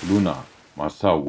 ሉና ማሳዋ።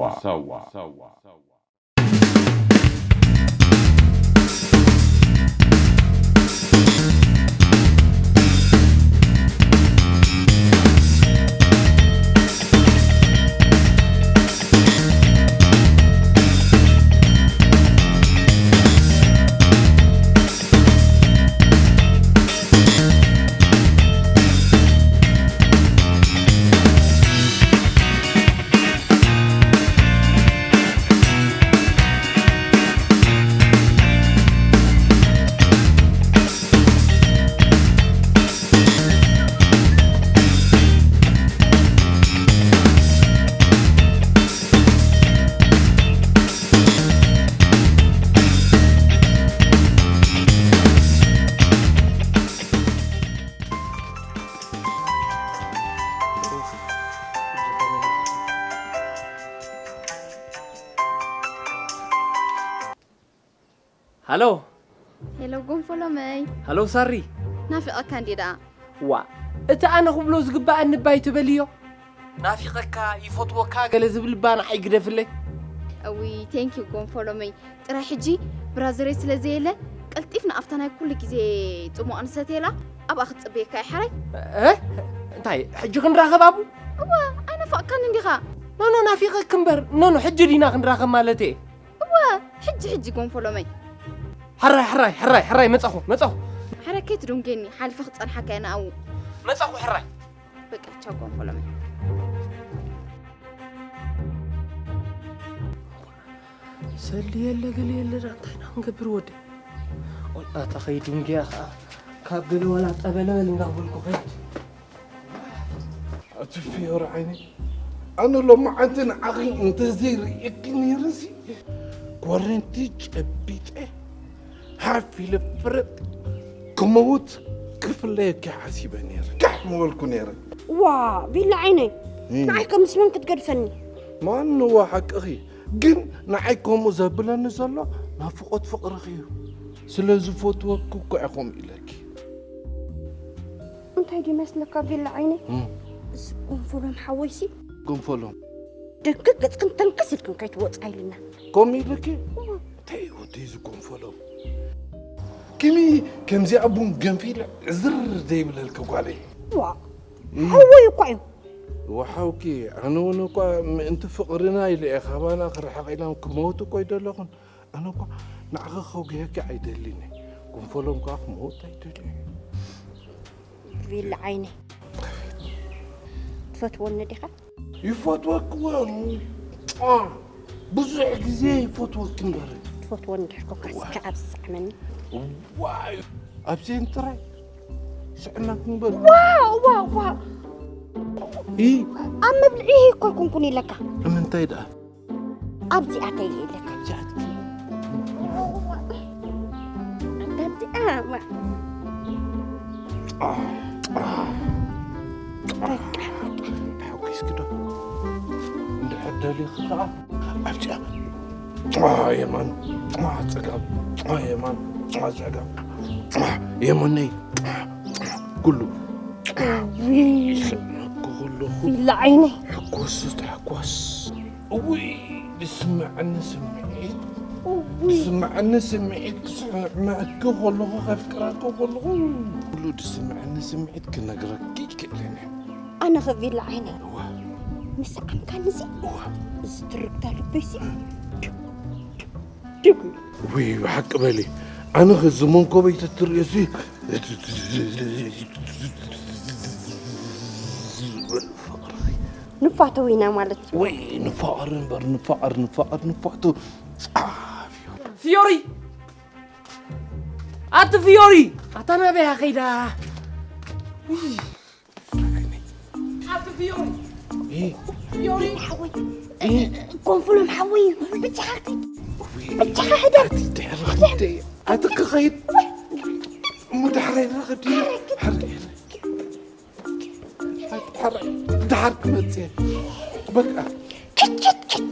ሃሎ። ሄሎ ጎንፎሎመይ። ሃሎ ሳሪ። ናፊቐካ እንዲ ደኣ። ዋ፣ እቲ ኣነ ክብሎ ዝግባኣኒ እባ ኣይትበልዮ። ናፊቐካ፣ ይፈትወካ ገለ ዝብል እባ ንዓይ ግደፍለይ። እዊ፣ ቴንኪዩ ጎንፎሎመይ። ጥራይ ሕጂ ብራዘረይ ስለ ዘየለ፣ ቀልጢፍና ኣብታ ናይ ኩሉ ግዜ ጽሙቕ ንሰትየላ ኣብኣ ክትጽበየካ እየ ሓራይ። እ? እንታይ፣ ሕጂ ክንራኸብ ኣብኡ? እወ፣ ኣይናፈቕካን እንዲኻ? ኖኖ፣ ናፊቐክ እምበር። ኖኖ፣ ሕጂ ዲና ክንራኸብ ማለት እየ። እወ፣ ሕጂ ሕጂ ጎንፎሎመይ። ሕራይ፣ ሕራይ፣ ሕራይ፣ ሕራይ፣ መጻኹ፣ መጻኹ። ሕራይ ከይትድንጌኒ፣ ሓሊፈ ክጸንሓካ እየ ንኣኡ። መጻኹ፣ ሕራይ። በቃ፣ ቻው ጎንፎሎመይ። ሰሊ የለ፣ ገለ የለ፣ ዳ እንታይ ኢና ክንገብር ወዲ? ቆይ፣ ኣታ ከይድንግያ ኸዓ፣ ካብ ገለ ዋላ ጠበለ በል እንዳበልኩ ከይድ። ኣቲ ፊዮሪ ዓይነይ፣ ኣነ ሎማዓንቲ ንዓኺ እንተዘይርእየኪ ነይረሲ፣ ኮረንቲ ጨቢጠ፣ ሓፍ ኢለ ፍርጥ ክመውት ክፍለየኪ ሓሲበ ነይረ። ጋሕ ምበልኩ ነይረ። ዋ፣ ቪላ ዓይነይ፣ እም። ንዓይ ከም ምስ መን ክትገድፈኒ? ማንዋ ሓቅኺ፣ ግን ንዓይ ከምኡ ዘብለኒ ዘሎ ናፍቖት ፍቕርኺ እዩ። ስለ ዝፈትወኪ እኮ እየ ከምኡ ኢለኪ። እንታይ ድዩ መስለካ ቪላ ዓይነይ? እም። እዚ ጎንፎሎም ሓወይሲ ጎንፎሎም። ደንክት ገጽክን ተንክስ ኢልክን ከይትወጻ ኢልና። ከምኡ ኢልኪ? እዋ። እንታይ እዩ ወደይ እዚ ጎንፎሎም? ክሚ ከምዚኣ ቡን ገንፊል ዕዝር ዘይብለልኪ ጓለይ። ዋ። እም። ሓወይ እኳ እዩ። ወሓውኪ፣ ኣነ እውን እኳ ምእንቲ ፍቕርና ኢለ እየ ካባና ክርሕቕ ኢሎም ክመውቱ እኮ ይደለኹን። ኣነ እኳ ንዓኺ ከጉህየኪ ኣይደልን እየ። ጎንፎሎም ከኣ ክመውት ኣይደልን እየ። ቪላ ዓይነይ። ትፈትወኒ ዲኻ? ይፈትወኪ እወ። አ፣ ብዙሕ ግዜ ይፈትወኪ እምበር። ትፈትወኒ ድሕር ኮንካ እዋ። እስከ ኣብ ዝሰዕመኒ። ዋይ፣ ኣብዚአን ጥራይ ስዕመኪ እምበር። ዋ፣ ዋ፣ ዋ። ኢ። ኣብ መብልዒ እኮ ኣይኮንኩን ኢለካ። ንምንታይ ደኣ? ኣብዚኣ ተይለ ኢለካ። ኣብዚኣ ትብል። ኣብዚኣ፣ ዋ። ኣሕ፣ ኣሕ። በቃ፣ በቃ። ተሓጒስኪ ዶ? እንድሕር ደሊኺ ከኣ ኣብዚኣ። ዋ፣ የማን። ዋ፣ ጸጋም። ዋ፣ የማን። ዋ፣ ጸጋም። ዋ፣ የማነይ። ኩሉ። እውይ። ይስዕመኩ ከለኹ ፊላ ዓይነይ። ሕጎስ ተሓጓስ። እውይ፣ ዝስምዐኒ ስምዒት። እውይ። ዝስምዐኒ ስምዒት ክስምዐኪ ከለኹ፣ ከፍቅረኪ ከለኹ፣ ኩሉ ዝስምዐኒ ስምዒት ክነግረኪ ይክእልን እየ። ኣነ ኸ ቪላ ዓይነይ። እዋ። ምስ ዓምካኒ ሲ? እዋ። እዚ ትርግታ ልበይ ሲ? ድጉ። ውይ፣ ብሓቂ በሊ። ኣነ ኸዚ መንኮበይ ተትርእዮ ሲ፣ ንፋተው ኢና ማለት እዩ። ወይ፣ ንፋቐር እምበር፣ ንፋቐር፣ ንፋቐር፣ ንፋቱ። ፊዮሪ! ኣቲ ፊዮሪ! ኣታ ናበይ ከይዳ? ውይ። ኣቲ ፊዮሪ። እ። ፊዮሪ። ሓወይ። እ። ኮንፍሎም ሓወይ። ብቻ ሓቂ። ውይ። ብቻ ሕደር። ኣቲ ድሕሪ ኽንደይ? ኣቲ ክኸይድ። እሞ ዳሕረይ ንረኽብ ድዩ? ሕረይ። ሕረይ። ዳሓር ክመጽእ። በቃ። ኪድ፣ ኪድ፣ ኪድ።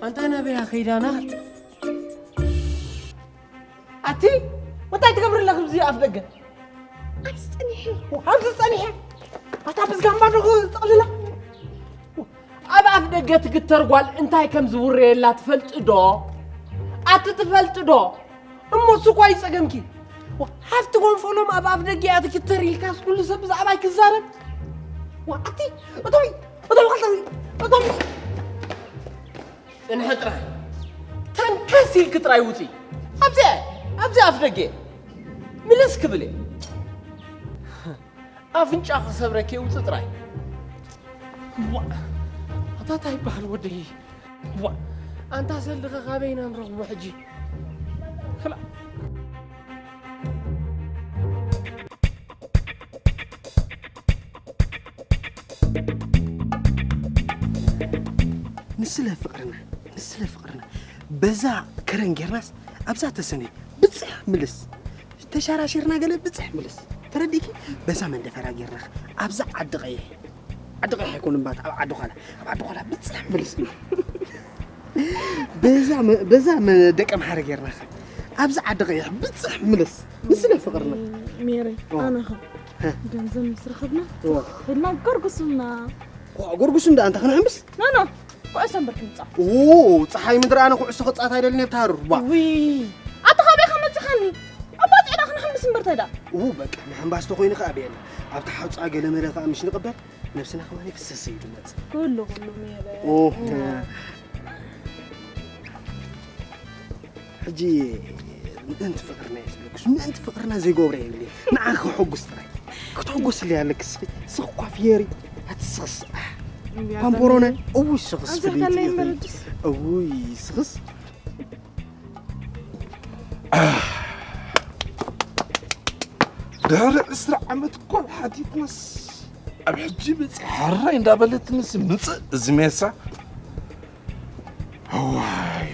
ኣንታ ናበይ ከይዳና? ኣቲ እንታይ ትገብሪ ኣለኺ ኣብዚ ኣፍ ደገ? ኣብዚ ጸኒሐ። ኣብዚ ጸኒሐ? ኣታ ብዝጋምባ ዶ ጠቕልላ? ኣብ ኣፍ ደገ ትግተር ጓል እንታይ ከም ዝውረየላ ትፈልጢ ዶ? ኣቲ ትፈልጢ ዶ? እሞ እሱ እኳ እዩ ጸገምኪ። ዋ፣ ሓፍቲ ጎንፎሎም ኣብ ኣፍ ደገ እያ ትግተር ኢልካስ ኩሉ ሰብ ብዛዕባይ ክዛረብ? ዋ፣ ኣቲ እቶም እቶም እቶም ጽንሐ ጥራይ። ተንከስ ኢልክ ጥራይ ውጺ። ኣብዚ ኣብዚ ኣፍ ደገ ምልስ ክብል እየ። ኣፍንጫ ክሰብረኪ ውጽእ ጥራይ። ዋ፣ ኣታ እንታይ ይበሃል ወደይ? ዋ፣ ኣንታ ሰልኸ ካበይ ኢና ንረኽቦ ሕጂ? ክላ- ንስለ ፍቕርና፣ ንስለ ፍቕርና በዛ ከረን ጌርናስ ኣብዛ ተሰነይ ብጽሕ ምልስ፣ ተሻራሽርና ገለ ብጽሕ ምልስ። ተረዲእኪ? በዛ መንደፈራ ጌርና ኣብዛ ዓዲ ቀይሕ፣ ዓዲ ቀይሕ ኣይኮን እምባት፣ ኣብ ዓዲ ኳላ፣ ኣብ ዓዲ ኳላ ብጽሕ ምልስ። በዛ መ- በዛ መ- ደቀ ምሓረ ጌርና ኣብዛ ዓዲ ቀይሕ ብጽሕ ምልስ። ንስለ ፍቕርና። ሜሪ፣ ኦ። ኣነ ኸ ሀ። ገንዘብ ምስ ረኸብና ኦ። ኢልና ጎርጉሱና። ኦ፣ ጎርጉሱ እንዳ ኣንታ ክንሕምስ? ኖ፣ ኖ፣ ኩዕሶ እምበር ክንጻወት። ኦ፣ ጸሓይ ምድሪ ኣነ ኩዕሶ ክጻወት ኣይደልን እየ ብታሃሩር። ዋ። ውይ፣ ኣታ ካበይ ከመጽኻኒ? ኣባ ጽዕዳ ክንሕምስ እምበር እንታይ ደኣ? ኦ፣ በቃ፣ ምሕምባስ ተኾይኑ ከኣ ብየና። ኣብታ ሓውጻ ገለ መለ ከኣ ምሽ ንቕበል፣ ነብስና ከማን ፍስስ እዩ ዝመጽእ። ኩሉ፣ ኩሉ ሜረ። ኦ። ሕጂ ምእንቲ ፍቕርና እየ ዝብለክስ፣ ምእንቲ ፍቕርና ዘይገብሮ የብለይ። ንዓኺ ከሐጉስ ጥራይ። ክትሕጎስለይ ኣለኪ እስኺ። እስኺ እኳ ፍየሪ፣ ኣቲ ስኽስ። እምቢ፣ ፓምፖሮነ፣ ኣዛኒ። እውይ ስኽስ ኣዛ ፍልይቲ ካለይ ኢኺ። መረድስ። እውይ ስኽስ። ድሕሪ ዕስራ ዓመት እኮ ሓቲትናስ፣ ኣብ ሕጂ መጺኣ ሕራይ እንዳበለትንስ ምጽእ እዚ ሜሳ። እዋይ፣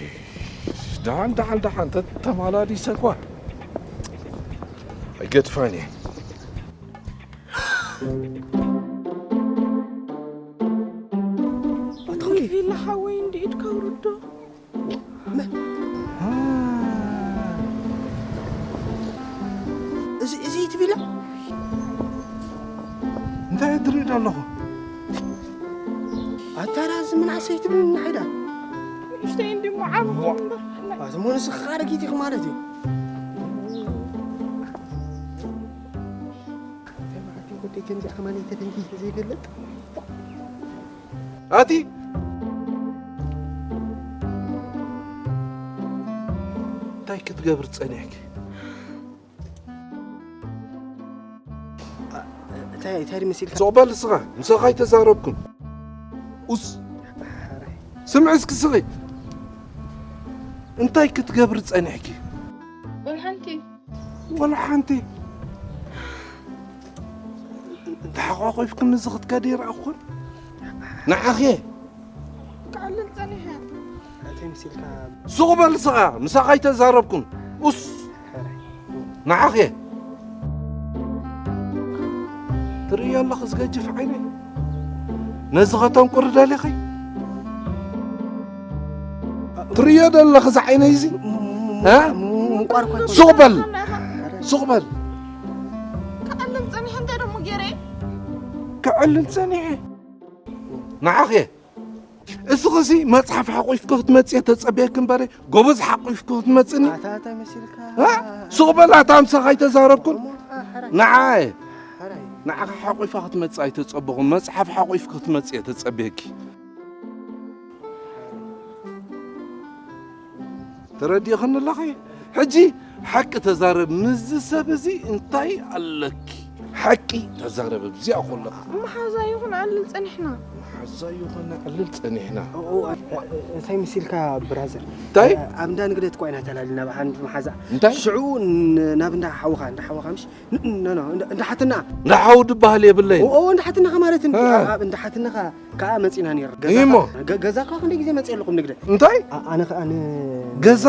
ደሓን፣ ደሓን፣ ደሓን፣ ተተመላሊሰ እኳ ኣይገድፋን እየ። ኣታ ኾይ። ቪላ ሓወይ እንዲ ኢድካ ውርዶ። መ- አ። እዚ፣ እዚ እቲ ቪላ? እንታይ ትርኢ ኣለኹ? ኣታ ዳ እዚ ምንእሰይ ትብል ንሓይዳ። ንእሽተይ እንዲ እሞ ዓቢ ዋ። ኹን እምበር። ኣቲ እሞ ንስኺ ኣረጊት ኢኺ ማለት እዩ። እንታይ መዓልቲ ወደይ ከምዚኣ ከማን ተደንጊ ዘይፈልጥ? ኣቲ እንታይ ክትገብር ጸኒሕኪ? እንታይ፣ እንታይ ድመሲልካ? ሱቕ በል ንስኻ፣ ምሳኻ ኣይተዛረብኩን። ኡስ፣ ስምዒ እስኪ ስኺ። እንታይ ክትገብር ጸኒሕኪ? ወላ ሓንቲ። ወላ ሓንቲ። ተሓቋቋፍክኒ እዚ ክትከዲ ይረኣኹን። ንዓኺ። ክዕልል ጸኒሐ። እንታይ መሲልካ? ሱቕ በል ስኻ፣ ምሳኻ ኣይተዛረብኩን። ኡስ። ሕራይ። ንዓኺ። ትርእዮ ኣለኺ ዝገጅፍ ዓይነይ? ነዚ ከተንቁሪ ደሊኺ? ትርእዮ ደለኺ እዚ ዓይነይ እዚ? እ? ምንቋር እኮ ኣይኮነን። ሱቕ በል። ሱቕ በል። ክዕልል ጸኒሐ እንታይ ደሞ ገይረ? ክዕልል ጸኒሐ። ንዓኺ። እስኺ እዚ መጽሓፍ ሓቑፍኪ ክትመጽእ እየ ተጸብየኪ እምበረ፣ ጎበዝ ሓቑፍኪ ክትመጽእኒ? ኣታ እንታይ መሲልካ? እ? ሱቕ በል ኣታ ምሳኻ ኣይተዛረብኩን። እሞ፣ ኣ፣ ሕራይ። ንዓይ። ሕራይ። ንዓኻ ሓቑፋ ክትመጽእ ኣይተጸበኹን። መጽሓፍ ሓቑፍኪ ክትመጽእ እየ ተጸብየኪ። ተረዲእኽኒ ኣለኺ? ሕጂ ሓቂ ተዛረብ፣ ምስዚ ሰብ እዚ እንታይ ኣለኪ? ሓቂ ተዛረብ፣ ኣብዚኣ ከለኺ። መሓዛ ይኹን ኣልል ጸኒሕና። መሓዛ ይኹን ኣልል ጸኒሕና። ኦ፣ ኦ፣ እ-፣ እ-፣ እንታይ መሲልካ ብራዘር? እንታይ? እ፣ ኣብ እንዳ ንግደት እኮ ኢና ተላሊና ብሓንቲ መሓዛ። እንታይ? ሽዑ ን-፣ ናብ እንዳ ሓውኻ፣ እንዳ ሓውኻ ምሽ? ን-፣ ኖ፣ ኖ፣ እንዳ፣ እንዳ ሓትና። እንዳ ሓው ድበሃል የብለይን። ኦ፣ ኦ፣ እንዳ ሓትናኻ ማለት እንዲ፣ እ። ኣብ፣ ኣብ እንዳ ሓትናኻ ከኣ መጺና ነይር። እሞ? ገዛኻ፣ ገ-፣ ገዛኻ ክንደይ ግዜ መጺአ ኣለኹም ንግደ? እንታይ? ኣ-፣ ኣነ ከኣ ን-፣ ገዛ?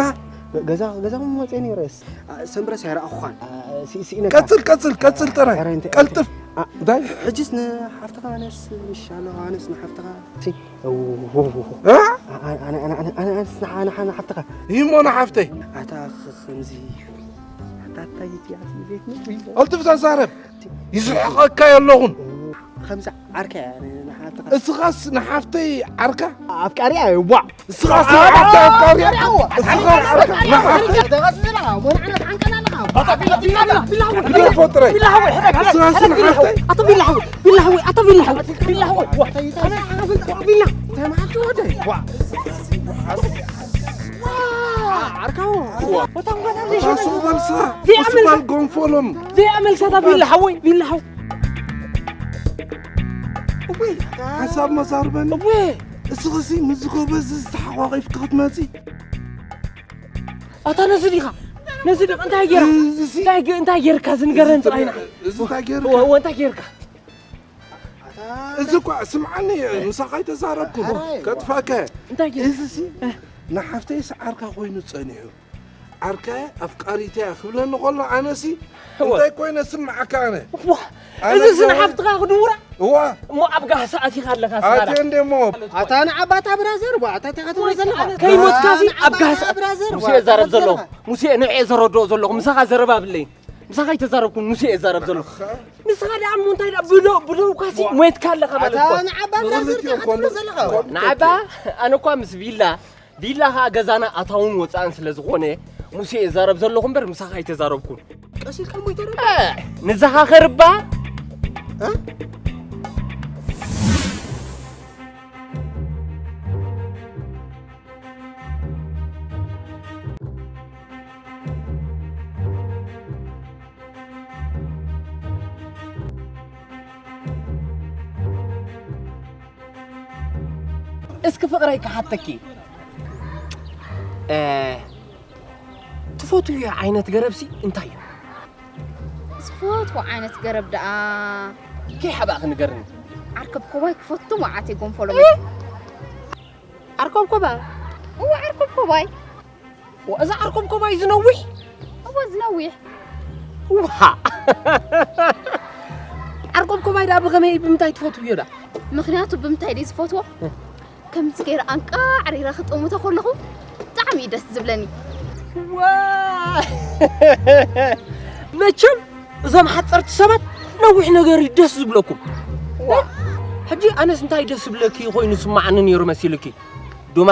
ገ-፣ ገዛ፣ ገዛኹም መጺአ ነይረስ። ኣ፣ ሰንብረስ ኣይረኣኹኻን። ኣ፣ ሲ-፣ ሲኢነካ። ቀጽል፣ ቀጽል፣ ቀጽል ጥራይ። ኧረ፣ እንታይ፣ ቀልጥፍ። እንታይ? ሕጅስ ንሓፍትኻ ኣነስ ምሻሎ ኣነስ ንሓፍትኻ እ? ኣነስ ንሓፍትኻ ይሞ ንሓፍተይ ኣታ ከምዚ ኣታታይ ትያት ቤት ቀልጥፍ ተዛረብ ይስሕቐካ የለኹን ከምዚ ዓርከይ ንሓፍትኻ እስኻስ ንሓፍተይ ዓርካ ኣፍቃሪያ ዋ እስኻስ ንሓፍተይ ኣፍቃሪያ እስኻስ ንሓፍተይ ግደፎ ጥራይ እስኻስ ንሓፍተይ ኣቶ ቢላ ሓወይ ቢላ ሓወይ ኣቶ ቢላ ሓወይ ቢላ ሓወይ ቢላ ተማቱ ወደይ ዋ ዓርካዎ ሱቅ በልሳ ሱቅ በል ጎንፎሎም ዘይኣመልከታ ቢላ ሓወይ ቢላ ሓወይ ሓሳብ መዛርበን እስኽሲ ምስ ጎበዝ ዝተሓቋቒፍካ ክትመፂ ኣታ ነዚ ዲኻ ነዚ ዲኻ እንታይ ጌራ እንታይ ጌ- እንታይ ጌርካ እዚ ንገረን ጥራይና እዚ እንታይ ጌርካ እወ እንታይ ጌርካ እዚ እኳ ስምዓኒ ምሳኻ ኣይተዛረብኩ ከጥፋከ እንታይ ጌርካ እዚሲ ንሓፍተይ ሰዓርካ ኮይኑ ጸኒሑ ዓርከ ኣፍቃሪተያ ክብለኒ ከሎ ኣነሲ እንታይ ኮይነ ስምዓካ ኣነ እዚ ስነ ሓፍትኻ ክድውራ እዋ እሞ ኣብ ጋህ ሰዓት ኢኻ ኣለኻ ኣቴ እንደ እሞ ኣታ ንዓባታ ብራዘር ዋ ኣታ እንታይ ክትብሎ ዘለኻ ከይሞትካሲ ኣብ ጋህ ሰዓት ሙሴ እዛረብ ዘለኹ ሙሴ ንዕ እየ ዘረድኦ ዘለኹ ምሳኻ ዘረባብለይ ምሳኻ ኣይተዛረብኩን ሙሴ እየ እዛረብ ዘለኹ ንስኻ ደኣ እሞ እንታይ ደኣ ብደው ብደውካሲ ሞትካ ኣለኻ ማለት እኮ ንዓባ ብራዘር እንታይ ክትብሎ ዘለኻ ንዓባ ኣነ እኳ ምስ ቪላ ቪላ ኸዓ ገዛና ኣታውን ወፃእን ስለ ዝኾነ ሙሴ እዛረብ ዘለኹ እምበር ምሳኻ ኣይተዛረብኩን ቀሲልካ ሞይተ ንዘኻኸር እባ እስኪ ፍቕረይ ክሓተኪ ትፈትውዮ ዓይነት ገረብሲ እንታይ እዩ? ዝፈትዎ ዓይነት ገረብ ደኣ ከይሓባእኺ ንገርኒ። ዓርከብ ኮባይ ክፈቱ መዓት እየ ጎንፈሎም። ዓርከብ ኮባይ? እወ ዓርከብ ኮባይ። እዛ ዓርከብ ኮባይ ዝነዊሕ? እወ ዝነዊሕ። ውሃ ዓርከብ ኮባይ ደኣ ብኸመይ ብምንታይ ትፈትውዮ ደኣ? ምኽንያቱ ብምንታይ ድየ ዝፈትዎ? ከምዚ ገይረ ኣንቃዕሪረ ክጥምቶ ከለኹ ብጣዕሚ እዩ ደስ ዝብለኒ። መቸም እዞም ሓፀርቲ ሰባት ነዊሕ ነገር እዩ ደስ ዝብለኩም። ሕጂ ኣነስ እንታይ ደስ ዝብለኪ ኮይኑ ስማዓኒ ነይሩ መሲልኪ? ዱማ፣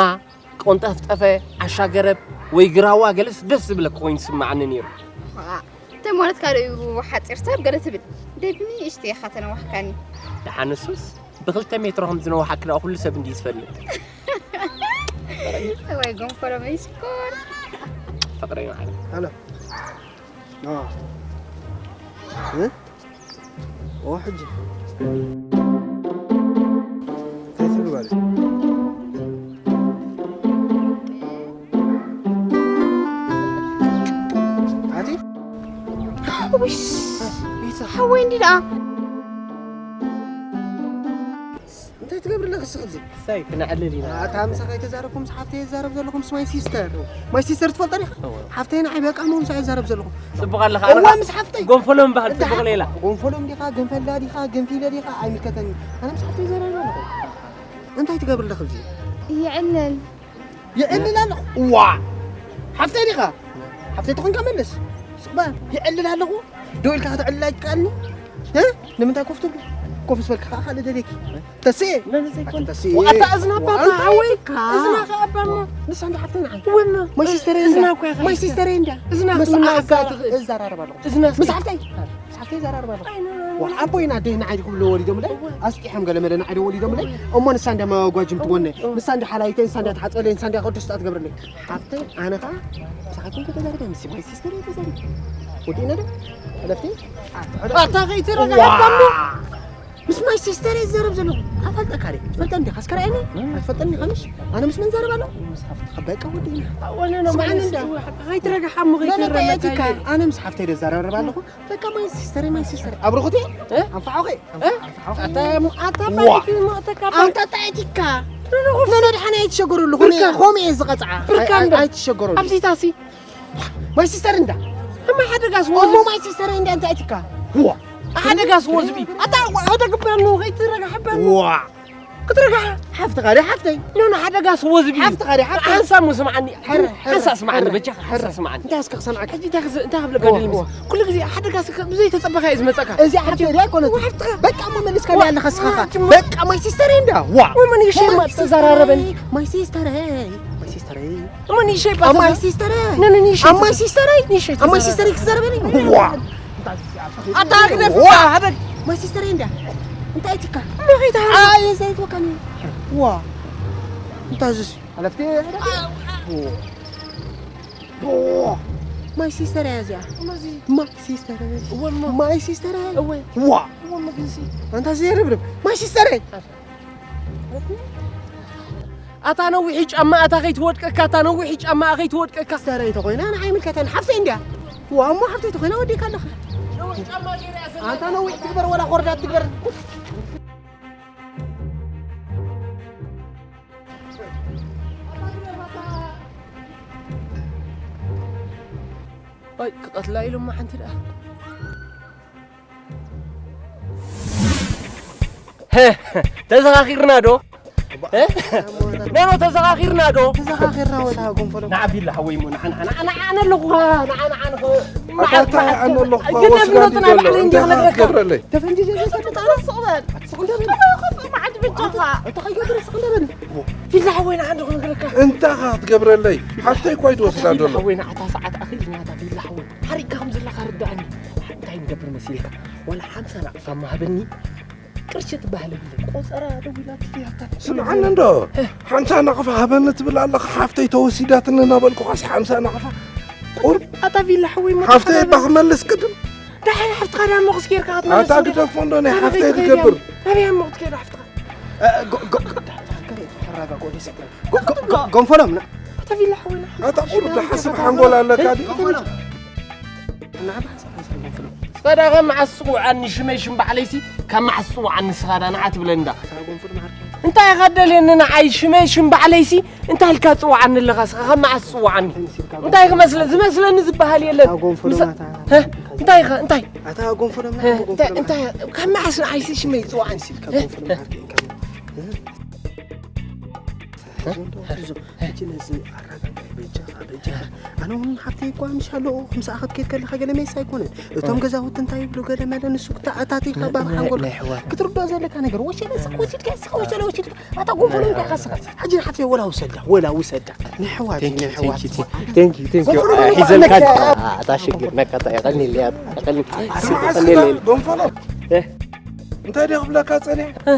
ቆንጠፍጠፈ፣ ዓሻ ገረብ ወይ ግራዋ ገለስ ደስ ዝብለኪ ኮይኑ ስማዓኒ ነይሩ። እንታይ ማለትካ ዶ እዩ ሓፂር ሰብ ገለ ትብል? ደይ ብንእሽተይ ኢኻ ተነዋሕካኒ። ደሓን እሱስ ብክልተ ሜትሮ ከም ዝነውሓኪ ደኣ ኩሉ ሰብ እንድዩ ዝፈልጥ። ወይ ጎንፎሎ መይ ሽኮር። ፍቕረይ መዓረይ። ሄሎ። ኦ። እ? ኦ ሕጂ እንታይ ትብል ማለት እዩ? ኣቲ ውሽ ሓወይ እንዲ ደኣ እንታይ ትገብሪ ኣለኺ እስኺ ኣብዚ? እሰይ ክነዕልል ኢና። ኣታ ምሳኻ ኣይተዛረብኩም ምስ ሓፍተይ እዛረብ ዘለኹ ምስ ማይ ሲስተር። ማይ ሲስተር ትፈልጣ ዲኻ? እወ። ሓፍተይ ንዓይ በቃ እሞ ምሳኣ ይዛረብ ዘለኹ። ጽቡቕ ኣለኻ እወ ኣለኻ። ምስ ሓፍተይ። ጎንፈሎም በሃል ጽቡቕ ሌላ። ጎንፈሎም ዲኻ ገንፈላ ዲኻ ገንፊለ ዲኻ ኣይምልከተኒ። ኣነ ምስ ሓፍተይ ይዛረብ ኣለኹ። እንታይ ትገብሪ ኣለኺ ኣብዚ? ይዕልል። የዕልል ኣለኹ። ዋ! ሓፍተይ ዲኻ? ሓፍተይ ተኾንካ መልስ። ስቕ በል። የዕልል ኣለኹ። ደው ኢልካ ከተዕልል ኣይትከኣልኒ። እ? ንምንታይ ኮፍ ትብሉ? ኮፍ ዝበልካ ከዓ ካልእ ደልየኪ። ተስኤ። መን ዘይኮን? ኣቲ ተስኤ። ኣታ እዝና ኣባታ ኣንታ ሓወይ። እዝና ከ ኣባማ። ንሳ እንዳ ሓፍተይ ንዓይ። ወማ። ማይ ሲስተር እዝና እንዳ። እኮ ኢኻ። ማይ ሲስተር እንዳ። እዝና ምስ ክትምና ኣካ እዛ ትኽእል። እዛራረብ ኣለኹ። እዝና ምስ ሓፍተይ። ሳሕተይ ዘራርባ ኣለኹ። ዋ፣ ኣቦይ ናደይ ንዓይ ድዩ ክብልዎ ወሊዶምለይ? ኣስጢሖም ገለ መለ ንዓይ ድዮም ወሊዶምለይ? እሞ ንሳ እንድያ መጓጅምቲ ጎነይ። ንሳ እንድያ ሓላይተይ፣ ንሳ እንድያ ትሓጽበለይ፣ ንሳ እንድያ ቅድስቲ ትገብረለይ። ሓፍተይ፣ ኣነ ኸኣ ምሳኻትኩም ከይተዛረበ፣ ምስ ማይ ሲስተር እየ ተዛሪበ። ወዲእና ዶ? ዕለፍቲ? ኣታ ከይተረጋጋእካ እሞ። ዋ! ምስ ማይ ሲስተር እየ ዝዛረብ ዘለኹ። ኣፈልጠካ ድየ? ትፈልጠኒ ዲኻ? እስከ ርኣየኒ። ኣይትፈልጠኒ ዲኻ ምሽ? ኣነ ምስ መን እዛረብ ኣለኹ? ምስ ሓፍትኻ። በቃ ወዲእና። ኣወነ ነው ስምዓኒ ማለት እንዳ። ኣይትረጋሓ እሞ ለምን ከይትረጋጋእ። ጠየቂካ? ኣነ ምስ ሓፍተይ እየ ዝዛረብ ኣለኹ። በቃ ማይ ሲስተር፣ ማይ ሲስተር። ኣብርኹት እየ? እ? ኣንፋሖኸ? እ? ኣንፋሖኸ? ኣታ ኣታ ዋ። ባሪክ ሞተካ ኣንታ ባሪክ። ጠየቂካ? ነነድሓን ኣይትሸገረሉ። ብርካ። ኾም እየ ዝቐጽዓ። ብርካ ኣይ- ኣይ- እንዳ። ኣይትሸገረሉ። ኣብዚታሲ። ማይ ሲስተር እንዳ። እማ ሓደጋስ እሞ ወዚ። ማይ ሲስተር እንዳ እንታይ ትካ? ዋ። ሓደጋስ ወዝቢ። ኣታ ወደ ግባን ነው ከይትረጋሕባን ነው። ዋ ክትረጋሕ ሓፍትኻ ደ ሓፍተይ። ኖ ኖ ሓደጋስ ወዝቢ። ሓፍትኻ ደ ሓፍተይ። ሓንሳ ሙስማዓኒ። ሓንሳ ስማዓኒ በጃኻ ሓንሳ ስማዓኒ። እንታይ እስከ ክሰምዓካ? ሕጂ እንታይ ክዝ- እንታይ ክብለካ ደሊ ምስ ኩሉ ግዜ ሓደጋስ ከ- ብዘይ ተጸበኻ እዩ ዝመጸካ። እዚ ሓፍተይ ደ ኣይኮነት። በቃ እሞ መሊስካ ኣለኻ ስኻኻ። በቃ ማይ ሲስተር እንዳ። ዋ ወመን ይሸማ ተዘራረበኒ። ማይ ሲስተር ማይ ሲስተር እሞ ንእሽተይ ኣማይ ሲስተረይ። ንእሽተይ ኣማይ ሲስተረይ። ንእሽተይ ኣማይ ሲስተረይ ክዛረበኒ። ዋ ኣታ ግደፍ። ዋ ሃበል። ማይ ሲስተረይ እንዳ እንታይ ትካ? መኺታ። ኣይ ዘይት ወካኒ። ዋ እንታይ ዝስ ሓለፍቲ። ማይ ሲስተረይ እዚኣ። ማይ ሲስተረይ። እወ እሞ። ማይ ሲስተረይ። እወ። ዋ እወ እሞ ግንሲ። ኣንታ ዘይርብርብ ማይ ሲስተረይ። ኣታ ነዊሒ ጫማ ኣታ ከይትወድቀካ ኣታ ነዊሒ ጫማ ከይትወድቀካ። ሰረይ ተኮይና ንዓይ ምልከተን ሓፍተይ እንድያ። ዋ እሞ ሓፍተይ ተኮይና ወዲካ ኣለኻ። ነዊሒ ጫማ ገይረ እያ ኣንታ ነዊሕ ትግበር ወላ ኮርዳት ትግበር። ኣይ ክቐትላ ኢሎማ ሓንቲ ደኣ። ተዘኻኺርና ዶ? ኖ ኖ ተዘኻኺርና ዶ? ተዘኻኺርና ወላ ጎንፈሎ። ንዓ ቢላ ሓወይ እሞ ንዓ ንዓ ንዓ ንዓ ኣለኹ ንዓ ንዓ ንኸ ኣታ ኣነ ኣለኹ ወስዳ እንዲ ዘሎ እንታይ ክትገብረለይ? ተፈንጂ ዘይ ሰጥታ ስቕበል። ስቕ እንደበል። ከፍ ማዕድ ብቻኻ። እንታይ ከይገብር ስቕ እንደበል። ቢላ ሓወይ ንዓ እንዲ ክነግረካ። እንታይ ክትገብረለይ? ሓፍተይ እኮ እዩ ዝወስዳ ዘሎ። ሓወይ ንዓታ ሰዓት ኣኺልና ቢላ ሓወይ። ሓሪቅካ ከም ዘለኻ ርዳእኒ። እንታይ ንገብር መሲልካ? ወላ ሓምሳ ናቕፋ ማህበኒ። ቅርሺ ትበሃል የብለይ። ቆጸራ ደዊላ ትያታ። ስምዓኒ እንዶ። ሓምሳ ናቕፋ ሃበኒ ትብል ኣለኻ። ሓፍተይ ተወሲዳትኒ እናበልኩኻስ ሓምሳ ናቕፋ። ቁር ኣታ ቪላ ሓወይ ሞ ሓፍተይ እባ ክመልስ ቅድም። ደሓን ሓፍትኻ ዳ ሞቕስ ጌርካ ክትመልስ ኣታ እንዴ? ግደፎ እንዶ ናይ ናበይ ሓፍተይ ክትከይድ እያ? ዝገብር። ናበይ እያ ሞቕ ትከይድ ሓፍትኻ? እ፣ ጎ-፣ ጎ-፣ ተረጋግኦ ደስ ይብል። ጎ-፣ ጎ-፣ ጎ-፣ ጎንፈሎም ና። ኣታ ቪላ ሓወይ ና። ኣታ ቁር ደሓስብ ሓንጎል ኣለካ ድዩ? ጎንፈሎም። ንዓ ብሓንሳብ ሓንሳብ ጎንፈሎም። ስኻ ዳ ካብ መዓስ ትጽውዓኒ ሽመይ ሽም ባዕለይሲ ካብ መዓስ ትጽውዓኒ ስኻ ዳ ንዓ ትብለኒ ዳ። ኣታ ጎንፈሎም ዓርከይ። እንታይ ኢኻ ደልየኒ ንዓይ ሽመይ ሽም ባዕለይሲ እንታይ ኢልካ ትጽውዓኒ ኣለኻ ስኻ ካብ መዓስ ትጽውዓኒ? እንታይ ክመስለ ዝመስለኒ ዝበሃል የለን። ኣታ ጎንፈሎም ምሳ-፣ ኣታ። ሀ? እንታይ ኢኻ እንታይ? ኣታ ጎንፈሎም ና ሀ? እንታይ ጎንፈሎም። እንታይ ካብ መዓስ ንዓይሲ ሽመይ ትጽውዓኒ? ሲልካ ጎንፈሎም ዓርከይ። ሕዞ፣ ሕዞ። ሕጂ ነዚ ኣረጋግዕ፣ በጃኻ፣ በጃኻ። ኣነ እውን ሓብተይ እኳ ምሻ ኣለኹ፣ ምሳኣ ክትከይድ ከለኻ ገለ ሜስ ኣይኮነን። እቶም እ። ገዛውቲ እንታይ ይብሉ፣ ገለ መለ ንሱ ክተኣታቲኻ ነ-፣ ባብ ነ-፣ ሓንጎል ናይ ኣሕዋት። ክትርድኦ ዘለካ ነገር፣ ወሸለ ስቕ ወሲድካ፣ ስቕ ወሸለ ወሲድካ። ኣታ ጎንፈሎም ናይ እኳ ኢኻ ኣሕዋት። ስኻ። ሕጂ ንሓፍተይ ወላ ውሰዳ፣ ወላ ውሰዳ። ናይ ኣሕዋት፣ thank you፣ ናይ ኣሕዋት። Thank you፣ thank you። ጎንፈሎም እ፣ እኮ ሒዘልካ ነካ-፣ ኣለካ። ኣታ ሽግር፣ ነካ እታ የቐኒ ኢለያ፣ የቐኒ፣ ኣታ የቐኒ ኢለያ። ጎንፈሎም። እ። እንታይ ድየ ክብለካ ጸኒሐ? እ።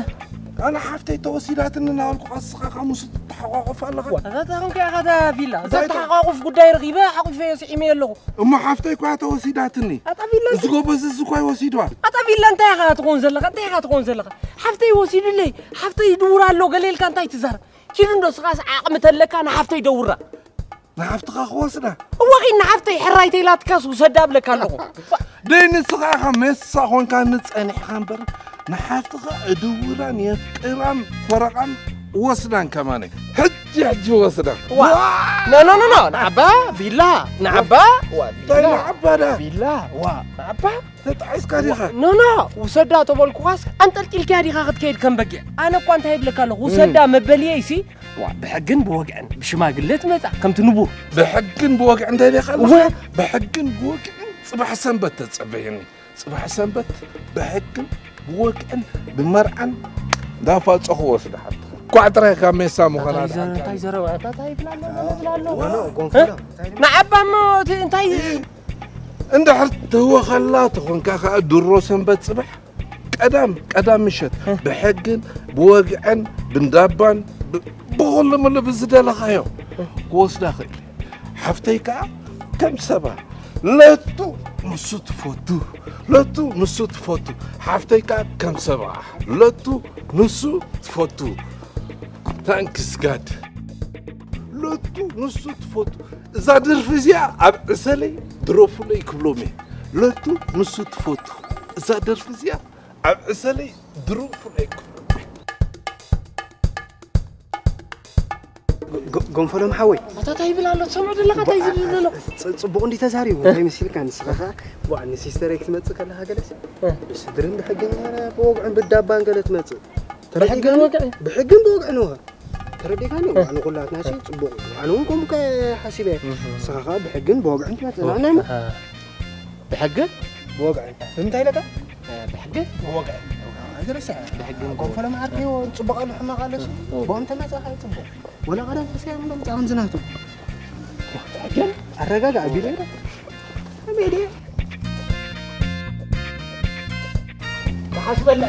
ኣነ ሓፍተይ ተወሲዳትኒ እናበልኩ ንስኻ ካብ ምስኡ ትተሓቋቆፍ ኣለኻ? ዋ፣ እዛ ተኾንካ ኢኻ እታ ቪላ። እንታይ እታ ተሓቋቁፍ ጉዳይ ረኺበ ሓቁፈዮ ስዒመዮ ኣለኹ። እሞ ሓፍተይ እኳ ተወሲዳትኒ። ኣታ ቪላ እዚ እንታይ ጎበዝ እዚ እኳ ይወሲድዋ። ኣታ ቪላ እንታይ ኢኻ ትኾን ዘለኻ? እንታይ ኢኻ ትኾን ዘለኻ? ሓፍተይ ወሲዱለይ። ሓፍተይ ይድውር ኣሎ ገለ ኢልካ እንታይ ትዛረብ? ኪዱ እንዶ ስኻስ ዓቕሚ ተለካ ንሓፍተይ ደውራ። ንሓፍትኻ ክወስዳ? እወ ኺድ ንሓፍተይ ሕራይ ተይላትካስ ውሰዳ እብለካ ኣለኹ። ደይ ንስኻ ኢኻ ሜሳ ኾንካኒ ጸኒሕኻ እምበር፣ ንሓፍትኻ እድውራን የፍቅራን ፈረቓን እወስዳን ከማነ። ሕጂ ሕጂ እወስዳ። ዋ! ዋ! ኖ፣ ኖ፣ ኖ፣ ኖ፣ ንዓባ ቪላ፣ ንዓባ፣ ዋ፣ እንታይ ቪላ፣ ንዓባ ዳ? ቪላ፣ ዋ፣ ንዓባ። ተጣዒስካ ዲኻ? ኖ፣ ኖ፣ ውሰዳ ተበልኩኻስ ኣንጠልጢልካያ ዲኻ ክትከይድ ከም በጊዕ? ኣነ እኳ እንታይ ይብለካ ኣለኹ፣ እም። ውሰዳ መበልየይሲ፣ ዋ፣ ብሕግን ብወግዕን፣ ብሽማግለ ትመጻ፣ ከምቲ ንቡር። ብሕግን ብወግዕን እንታይ ኢኻ ኣለኻ? እወ። ብሕግን ብወግዕን ጽባሕ ሰንበት ተጸበየኒ። ጽባሕ ሰንበት ብሕግን ብወግዕን ብመርዓን እንዳፋጸኹ ወስዳ ሓፍትኻ። ኳዕ ጥራይ ካብ ሜሳ ምዃና እንታይ ዘረ-፣ ድሓን እንታይ ዘረባ? እንታይ ይብላ ኣሎ? እንታይ ይብላ ኣሎ? ወሎ፣ እ? ጎንፈሎ፣ እንታይ ይብላ? ንዓባ እሞ እቲ እንታይ? እንድሕር ትህወኸላ ተኾንካ ከኣ ድሮ ሰንበት ጽባሕ ቀዳም፣ ቀዳም ምሸት እ። ብሕግን ብወግዕን ብንዳባን ብ-፣ ብኹሉ ምሉ ብዝደለኻዮ እ። ክወስዳ ኽእል። ሓፍተይ ከኣ ከም ሰባ ለቱ ንሱ ትፈቱ፣ ለቱ ንሱ ትፈቱ። ሓፍተይ ከኣ ከም ሰባ ለቱ ንሱ ትፈቱ። ታንክስ ጋድ። ለቱ ንሱ ትፈቱ። እዛ ደርፊ እዚኣ ኣብ ዕሰለይ ድረፉለይ ክብሎም እየ። ለቱ ንሱ ትፈቱ። እዛ ደርፊ እዚኣ ኣብ ዕሰለይ ድረፉለይ ክብሎም እየ። ጎንፈሎም ሓወይ ኣታ እንታይ ይብል ኣሎ ትሰምዖ ዘለኻ እንታይ ዝብል ዘሎ ጽቡቕ እንዲ ተዛሪቡ እንታይ መሲልካ ንስኻ ኸዓ ዋ ንሲስተረይ ክትመጽእ ከለኻ ገለሲ ብስድርን ብሕግን ብወግዕን ብዳባን ገለ ትመጽእ ብሕግን ብወግዕን ተረዲእካኒ ዋ ንኹላትና ሲ ጽቡቕ እዩ ኣነ እውን ከምኡ ከሓሲበ ንስኻ ኸዓ ብሕግን ብወግዕን ትመጽእ ንዓና ብሕግን ብወግዕን ብምንታይ ኢለካ ብሕግን ብወግዕን ኣይትረስዕ ብሕግን ጎንፈሎም ዓርከዮ ጽቡቕ ኣሎ ሕማቕ ኣሎ ሲ ብኦም ተመጻኻ እዩ ጽቡቕ ወላ ቀደም ተሰያም ዶ ምጻውን ዝናቱ ሕግን ኣረጋጋ ኣቢለ ዶ ኣቤለ ተሓስበላ